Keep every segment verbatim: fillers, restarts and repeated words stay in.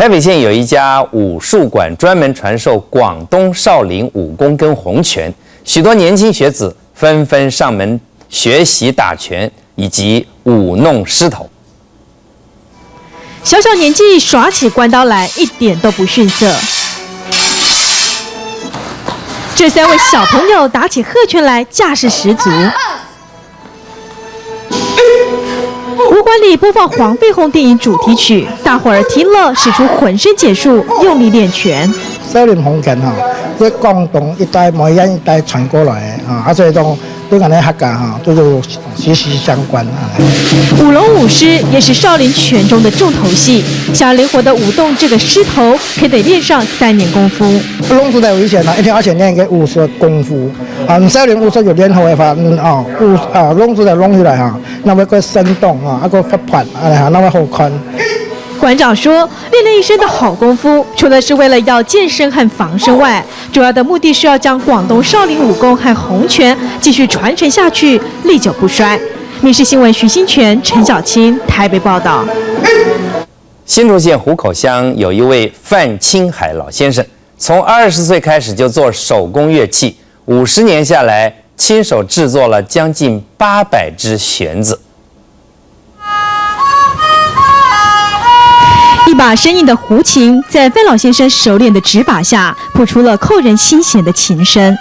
台北县有一家武术馆专门传授广东少林武功跟洪拳，许多年轻学子纷纷上门学习打拳以及舞弄狮头。小小年纪耍起关刀来一点都不逊色。这三位小朋友打起鹤拳来，架势十足。武馆里播放黄飞鸿电影主题曲，大伙儿听了使出浑身解数，用力练拳。少林洪拳哈，在广东一带、梅縣一带传过来的啊，啊，所以讲对咱个客家哈，都有息息相关啊。舞龙舞狮也是少林拳中的重头戏，想灵活的舞动这个狮头，可得练上三年功夫。龙狮头以前呢，一定要先练一个武术功夫啊，你少林武术有练好的话，嗯哦，武啊龙狮头弄起来哈，那么个生动啊，那个活泼啊，那么好看。馆长说，练了一身的好功夫，除了是为了要健身和防身外，主要的目的是要将广东少林武功和洪拳继续传承下去，历久不衰。民视新闻徐新全、陈小青台北报道。新竹县湖口乡有一位范清海老先生，从二十岁开始就做手工乐器，五十年下来，亲手制作了将近八百只弦子。一把生硬的胡琴，在范老先生熟练的指法下，谱出了扣人心弦的琴声。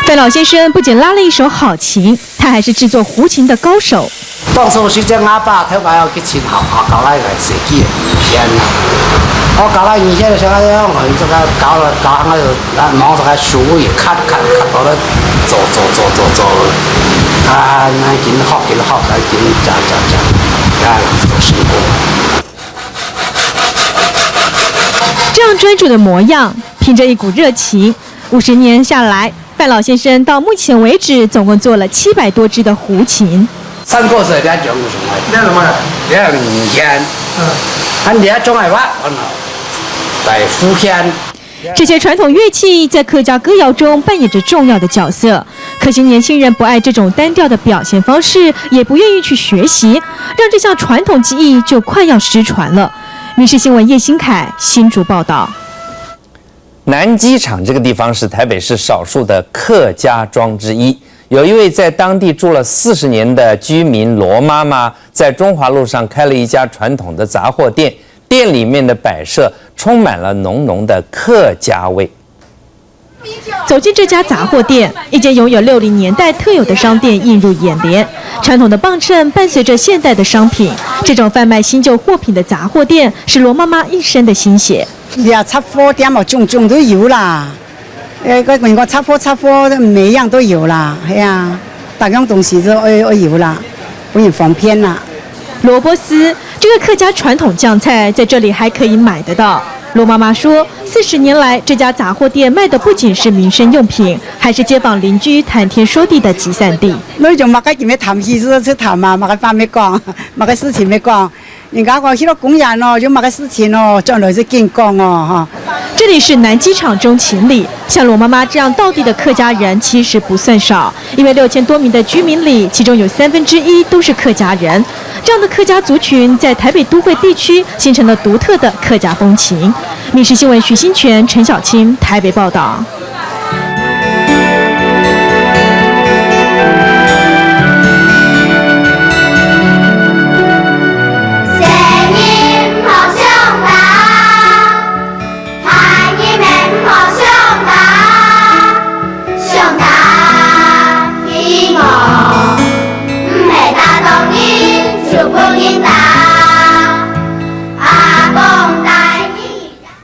范老先生不仅拉了一手好琴，他还是制作胡琴的高手。当初是这阿爸头家要去寻好，好搞来个设计个弦啊。我搞来以前想要用这个搞了搞上个，然后这个手也卡卡卡到了，走走走走走，啊，那紧好紧好，那紧加加加，啊，做成功。这样专注的模样，凭着一股热情，五十年下来，范老先生到目前为止总共做了七百多只的胡琴。三个是两种什么？两种啊？两弦。嗯。啊，两种哎哇，完了，来胡弦。这些传统乐器在客家歌谣中扮演着重要的角色。可惜年轻人不爱这种单调的表现方式，也不愿意去学习，让这项传统技艺就快要失传了。民视新闻叶新凯新竹报道。 南机场这个地方是台北市少数的客家庄之一。有一位在当地住了四十年的居民罗妈妈，在中华路上开了一家传统的杂货店，店里面的摆设充满了浓浓的客家味。走进这家杂货店，一间拥有六零年代特有的商店映入眼帘。传统的磅秤伴随着现代的商品，这种贩卖新旧货品的杂货店是罗妈妈一生的心血。 呀，杂货店哦，种种都有啦。呃，个人讲杂货，杂货，每样都有啦，哎呀，大样东西都爱，爱有啦，不然方便啦。萝卜丝，这个客家传统酱菜在这里还可以买得到。罗妈妈说，四十年来，这家杂货店卖的不仅是民生用品，还是街坊邻居谈天说地的集散地。那种么个今日谈心事去谈嘛，么个话没讲，么个事情没讲， 人家讲去到公园哦，有么个事情哦，转来就紧讲哦，哈。这里是南机场中情里，像罗妈妈这样道地的客家人其实不算少，因为六千多名的居民里，其中有三分之一都是客家人。这样的客家族群在台北都会地区形成了独特的客家风情。民视新闻徐新全、陈小青台北报道。